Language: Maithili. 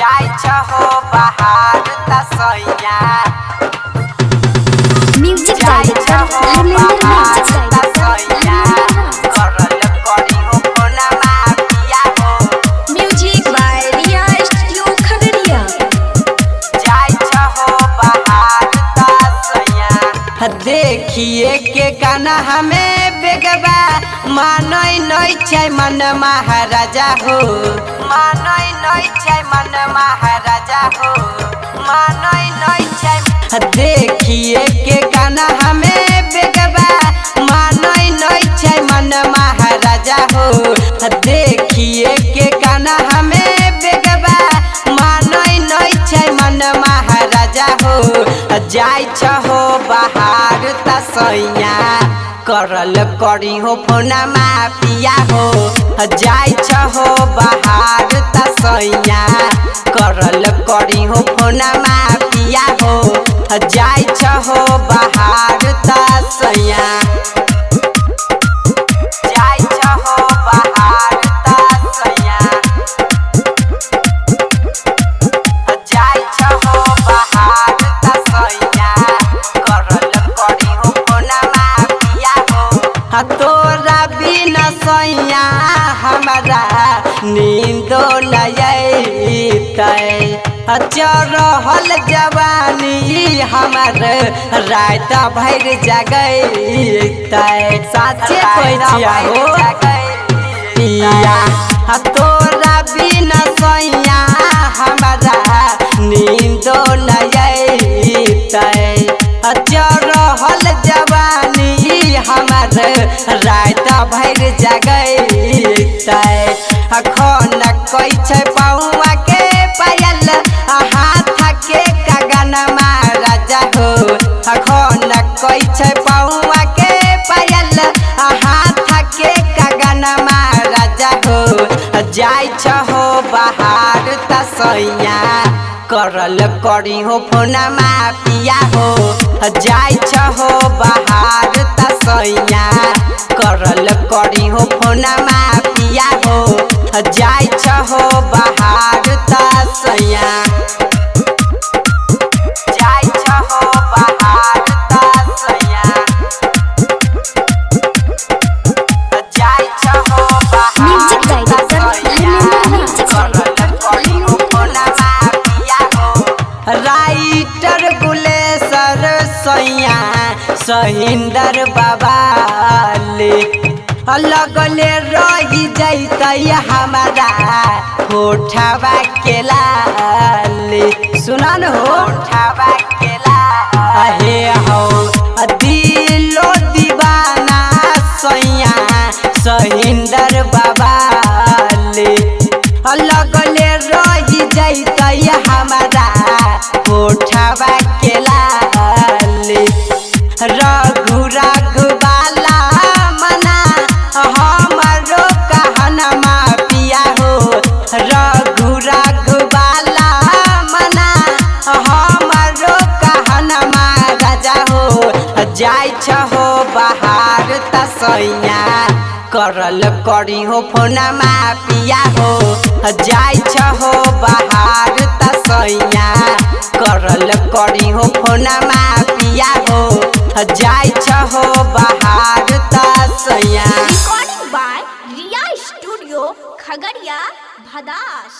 जाइ छहो बाहर त सैया। म्यूजिक जाइ डायरेक्टर छहो धर्मेंद्र बाहर राज। त सैया, करल करी हो फोनमा पिया हो। Music by Riya studio Khagaria. जाइ छहो बाहर त सैया। देखिए के गाना हमें बेगबा मानै नै छै मन महाराजा हो, मानै नै छै मन महाराजा हो, मानै नै छै। देखिए के गाना हमें बेगबा मानै नै छै मन महाराजा हो। देखिए के गाना हमें बेगबा मानै नै छै मन महाराजा हो। जाइ छहो बाहर त सैया, करल करी हो फोनमा पिया हो। जाइ छहो बाहर त सैया, करल करी हो फोनमा पिया हो। जाइ छहो बाहर त सैया। जाइ छहो बाहर त सैया। जाइ छहो बाहर त सैया, करल करी हो फोनमा पिया हो। तोरा बिना सैया हमरा नींदो न अइतै, चढ़ल जवानी हमर रात भरि जगैतै। साचे कहै छियै हो पिया, तोरा बिना सैया हमरा नींदो न अइतै, चढ़ल जवानी हमर रात भरि जगैतै। अखन कहै छै पौआ के पायल, हाथ के कगन महाराजा हो। अखन कहै छै पौआ के पायल, हाथ के कगन महाराजा हो। जाइ छहो बाहर त सैया, करल करी हो फोनमा पिया हो। जाइ छहो बाहर त सैया, करल करी हो फोनमा पिया हो। जाइ छहो बाहर त सैया। जाइ छहो बाहर त सैया। जाइ छहो बाहर म्यूजिक त डायरेक्टर सैया, धर्मेंद्र राज। करल करी हो फोनमा पिया हो। राइटर गुलेसर सैया सहिंदर बाबाले लगले रही जैतै हमारा होठवा के लाली। सुनन हो होठवा के लाली हे हो दिलो दीवाना सैया सहिंदर बाबाले लगले रही जैतै हमारा होठवा के लाली। रघु रघुबाला मना हमरो कहनमा पिया हो। रघु रघुबाला मना हमरो कहनमा राजा हो। जाइ छहो बाहर त सैया, करल करी हो फोनमा पिया हो। जाइ छहो बाहर त सैया, करल करी हो फोनमा पिया हो। जाइ छहो बाहर त सैया। Recording by Riya studio Khagaria Bhadas.